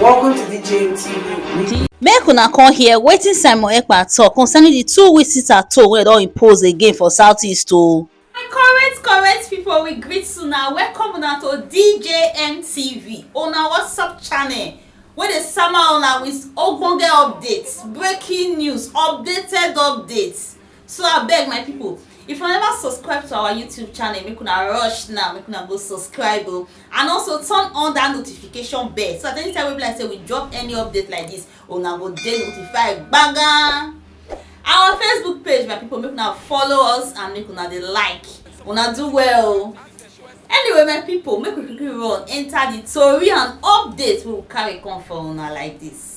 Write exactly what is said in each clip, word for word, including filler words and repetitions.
Welcome to D J M T V. Make una come hear wetin Simon Ekpa talk concerning the two weeks sit at home wey don impose again for Southeast o. My correct correct people, we greet una, welcome una to D J M T V, una WhatsApp channel wey dey sama una with ogbonge updates, breaking news, updated updates. So abeg my people, if una never subscribe to our YouTube channel, make una rush now, make una go subscribe o, and also turn on that notification bell so that anytime we be like say we drop any update like this, una go dey notified gbagan. Our Facebook page, my people, make una follow us and make una dey like. Una do well. Anyway, my people, make we quickly run enter the tori and update wey we carry come for una like this.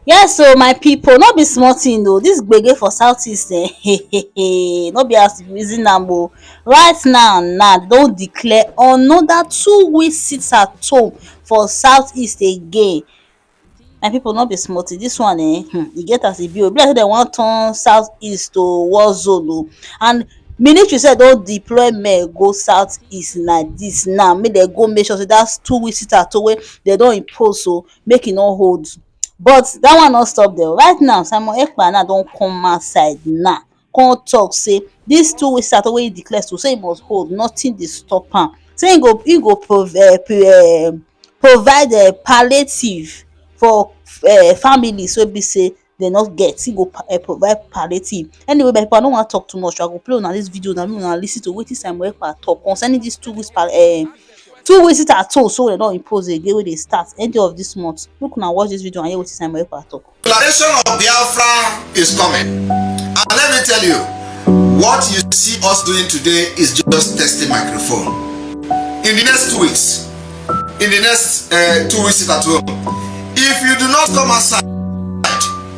Yes o, my people, no be small thing o. This gbege for Southeast, eh, no be as you reason am o. Right now, na don declare another two weeks sit at home for Southeast again. My people, no be small thing. This one, eh, hmm, e get as e be o. E be like say dem wan turn Southeast to war zone o. And military sef don deploy men go Southeast like this now. Make dem go make sure say that two weeks sit at home wey dem don impose so, make e no hold. But that one no stop there. Right now, Simon Ekpa now don come outside now, come talk say this two weeks sit at home wey he declare so, say he must hold, nothing dey stop am. Say he go, he go prov- eh, pre- eh, provide eh, palliative for eh, families wey be say dem no get. He go pa- eh, provide palliative. Anyway, my people, I no wan talk too much. I go play una this video now, make una listen to wetin Simon Ekpa talk concerning this two weeks pal- eh, two weeks sit at home so dem don impose again wey dey start end of this month. Make una watch this video and hear wetin Simon Ekpa talk. Liberation of Biafra is coming. And let me tell you, what you see us doing today is just testing microphone. In the next two weeks, in the next uh, two weeks at home, if you do not come outside,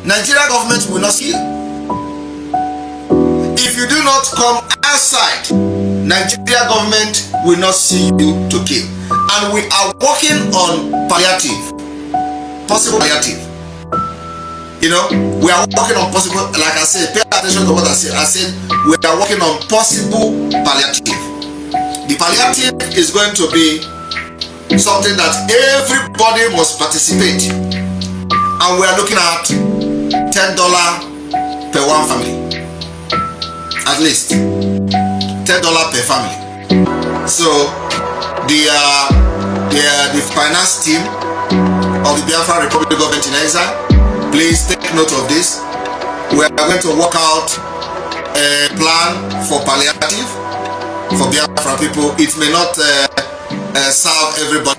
Nigeria government will not see you. If you do not come outside, Nigeria government will not see you to kill. And we are working on palliative, possible palliative. You know, we are working on possible, like I said, pay attention to what I said. I said we are working on possible palliative. The palliative is going to be something that everybody must participate. And we are looking at ten dollar per one family. At least ten dollar per family. So the uh, the, uh, the finance team of the Biafra Republic Government in Exile, please take note of this. We are going to work out a plan for palliative for Biafra people. It may not uh, uh, serve everybody,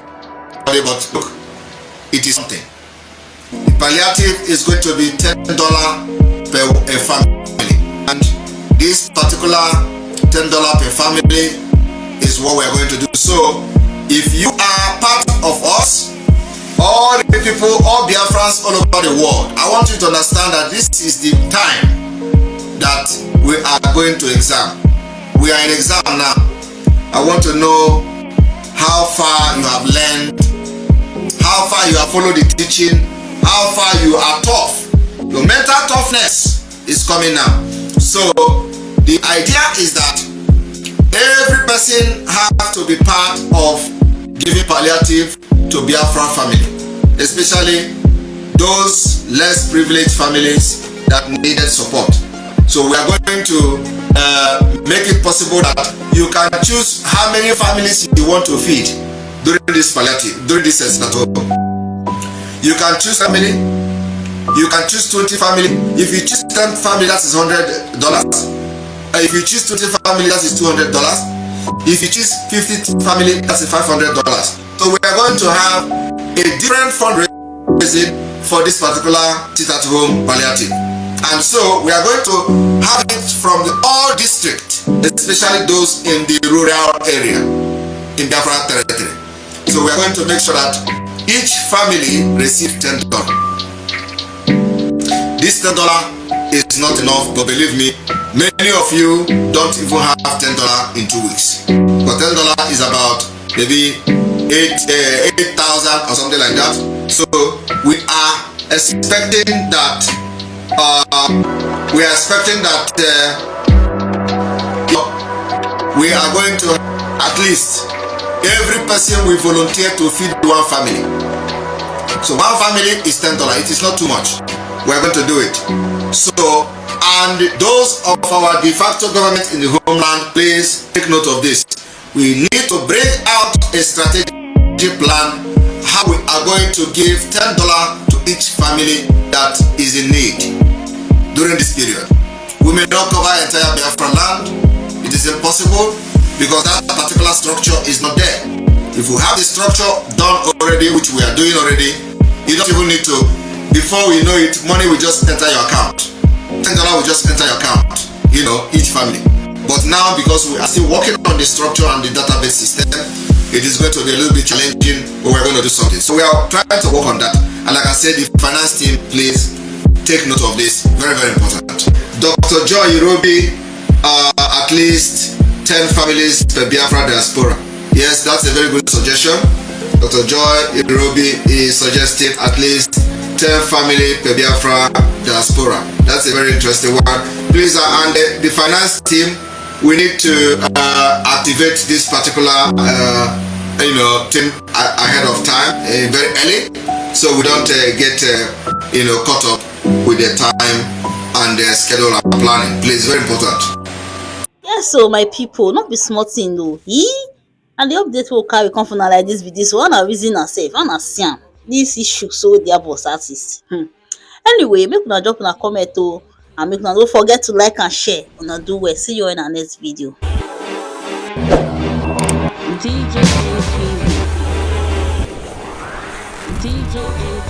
but look, it is something. The palliative is going to be ten dollar per a family, and this particular ten dollar per family is what we are going to do. So, if you are part of us, all the people, all Biafrans all over the world, I want you to understand that this is the time that we are going to exam. We are in exam now. I want to know how far you have learned, how far you have followed the teaching, how far you are tough. Your mental toughness is coming now. So the idea is that every person has to be part of giving palliative to Biafra family, especially those less privileged families that needed support. So we are going to uh, make it possible that you can choose how many families you want to feed during this palliative, during this at home. You can choose family. You can choose twenty family. If you choose ten family, that is hundred dollars. If you choose twenty family, that is two hundred dollars. If you choose fifty family, that's five hundred dollars. So we are going to have a different fundraising for this particular sit-at-home palliative. And so we are going to have it from the all districts, especially those in the rural area in Biafra territory. So we are going to make sure that each family receives ten dollars. This ten dollars is not enough, but believe me, many of you don't even have ten dollars in two weeks. But ten dollars is about maybe eight uh, eight thousand or something like that. So we are expecting that uh, we are expecting that uh, we are going to at least every person will volunteer to feed one family. So one family is ten dollars. It is not too much. We are going to do it. So, and those of our de facto government in the homeland, please take note of this. We need to bring out a strategic plan how we are going to give ten dollars to each family that is in need during this period. We may not cover entire Biafra land. It is impossible because that particular structure is not there. If we have the structure done already, which we are doing already, you don't even need to. Before we know it, money will just enter your account. Ten dollars will just enter your account, you know, each family. But now, because we are still working on the structure and the database system, it is going to be a little bit challenging, but we're going to do something. So we are trying to work on that. And like I said, the finance team, please take note of this. Very, very important. Doctor Joy Irobi, uh, at least ten families per Biafra diaspora. Yes, that's a very good suggestion. Doctor Joy Irobi is suggesting at least ten family per Biafra diaspora. That's a very interesting one. Please, uh, and the, the finance team, we need to uh, activate this particular, uh, you know, team a- ahead of time, uh, very early, so we don't uh, get, uh, you know, caught up with the time and the schedule and planning. Please, very important. Yes, so my people, not be small thing though. He and the update will carry come for now like this video. So wanna reason herself, wanna see am. This issue so their boss artist. Hmm. Anyway, make una drop una comment o, and make una don't forget to like and share. Una do well. See you in our next video. D J A P V. D J A